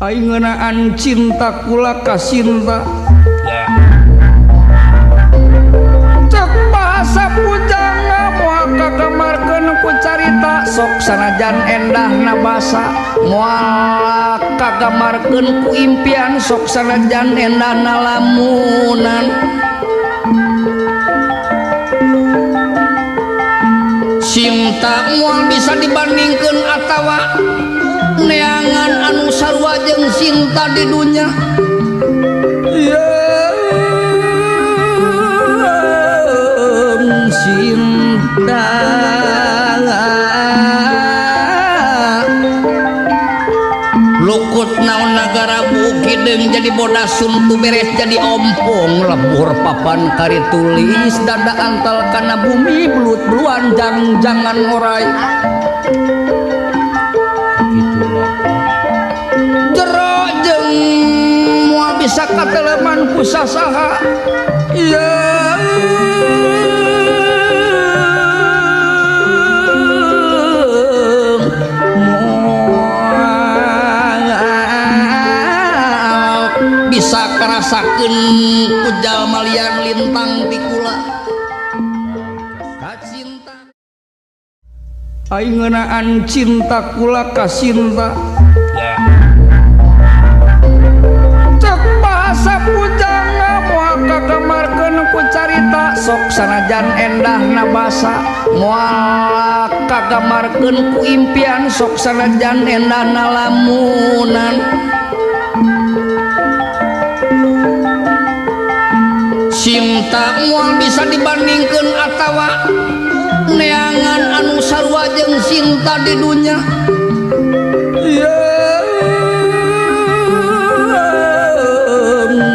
Ai ngeunaan cinta kula ka Sinta. Cek bahasa pujangga moal kagamarkeun ku carita sok sanajan endahna basa moal kagamarkeun ku impian sok sanajan endahna lamunan. Cinta moal bisa dibandingkeun atawa neangan anu sarua jeung cinta di dunya. Yeung cinta lukut naon nagara bukideung jadi bodas suntu beres jadi ompong lebur papan kari tulis dada antal kana bumi belut beluan jang-jangan orai jero jeung moal bisa kateleman ku sasaha. Yeung moal bisa karasakeun ku jalma lian lintang ti kula kacinta. Ai ngeunaan cinta kula ka Sinta. Cek bahasa pujangga moal kagamarkeun ku carita sok sanajan endahna basa moal kagamarkeun ku impian sok sanajan endahna lamunan. Cinta moal bisa dibandingkeun atawa neangan anu sarua jeung cinta di dunya. Yeung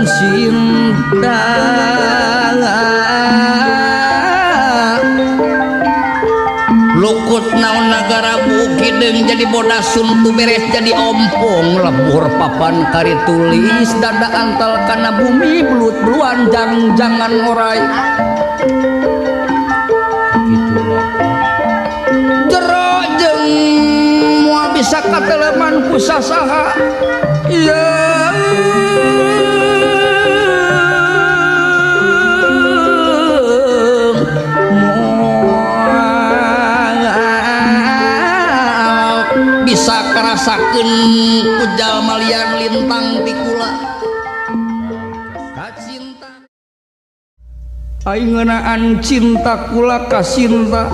cinta lukut naon nagara bukideung jadi bodas suntu beres jadi ompong lebur papan kari tulis dada antal kana bumi belut beluan jang-jangan orai jero jeung moal bisa kateleman ku sasaha. Yeung moal bisa karasakeun ku jalma lian lintang ti kula kacinta. Ai ngeunaan cinta kula ka Sinta.